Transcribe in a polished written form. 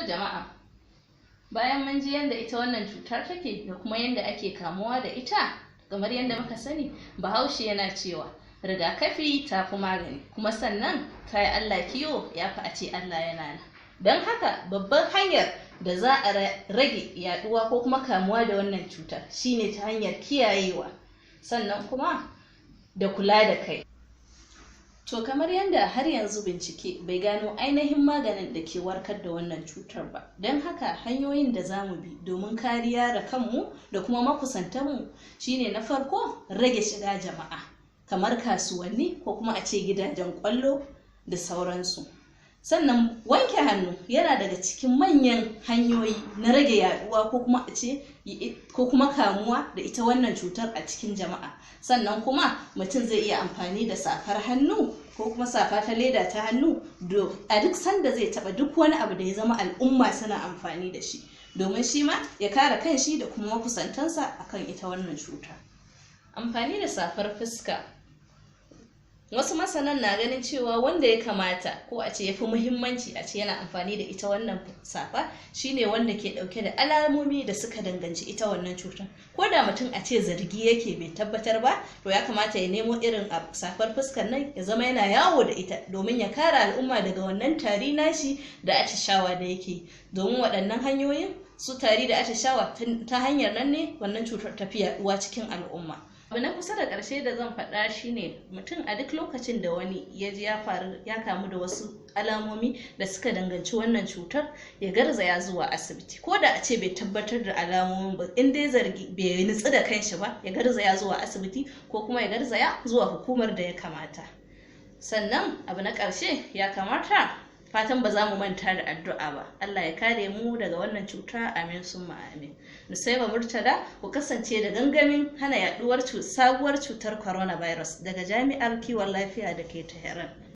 Jama'a, bayan mun ji yadda ita wannan cutar take da kuma yadda ake kamuwa da ita, kamar yadda muka sani, Bahaushe yana cewa rigakafi ta fi magani, kuma sannan kai Allah kiwo ya fi a ce Allah yana nan. Don haka babban hanyar da za a rage yaduwa ko kuma kamuwa da wannan cutar shine ta hanyar kiyayewa, sannan kuma da kula da kai. To kamar yadda har yanzu bincike bai gano ainihin maganin da ke warkar da wannan cutar ba, don haka hanyoyin da za mu bi domin kariya da kanmu da kuma makusantanmu shine na farko, rage shiga jama'a kamar kasuwanni ko kuma a ce gidajen kwallo da sauransu. Sannan wanke hannu yana daga cikin manyan hanyoyi na rage yaduwa ko kuma a ce ko kuma kamuwa da ita wannan cutar a cikin jama'a. Sannan kuma mutum zai iya amfani da safar hannu ko kuma safa ta leda ta hannu a duk sanda zai taba duk wani abu da ya zama al'umma suna amfani da shi, domin shi ma ya kare kanshi da kuma makusantansa akan ita wannan cuta. Amfani da safar fuska, wasu masanan na ganin cewa wanda ya kamata ko a ce ya fi muhimmanci a ce yana amfani da ita wannan safa shine wanda ke dauke da alamomi da suka danganci ita wannan cutar. Ko da mutum a ce zargi yake bai tabbatar ba, to ya kamata ya nemo irin safar fuskar nan ya zama yana yawo da ita domin ya kare al'umma daga wannan tari nashi da atishawa da yake, domin waɗannan hanyoyin su tari da atishawa ta hanyar nan ne wannan cutar tafi yaduwa cikin al'umma. Abu na kusa da ƙarshe da zan faɗa shine mutum a duk lokacin da wani ya ji ya faru ya kamu da wasu alamomi da suka danganci wannan cutar, ya garzaya zuwa asibiti. Ko da a ce bai tabbatar da alamomin ba, in dai zargi bai nutsu da kanshi ba, ya garzaya zuwa asibiti ko kuma ya garzaya zuwa hukumar da ya kamata. Sannan abu na ƙarshe, ya kamata fatan ba za mu manta da addu'a ba. Allah ya kare mu daga wannan cuta, amin summa amin. Nusaiba Murtala, ku kasance da gangamin hana yaduwar sabuwar cutar coronavirus daga Jami'ar Kiwon Lafiya da ke Tehran.